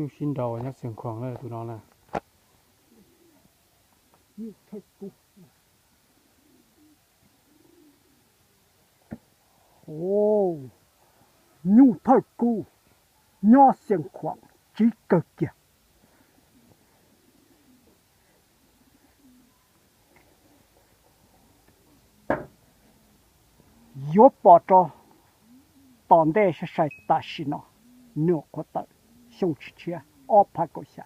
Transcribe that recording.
Nyuj sib nraus nyob Xiav Khuam na tus no na. Nyuj thawj kub nyob Xiav Khuam, tsiv kawg kiag. Yuav pom rau tom ntej sai sai tam sim no, nyuam qhuav tawm xyoo tshiab ob phav kaum xya.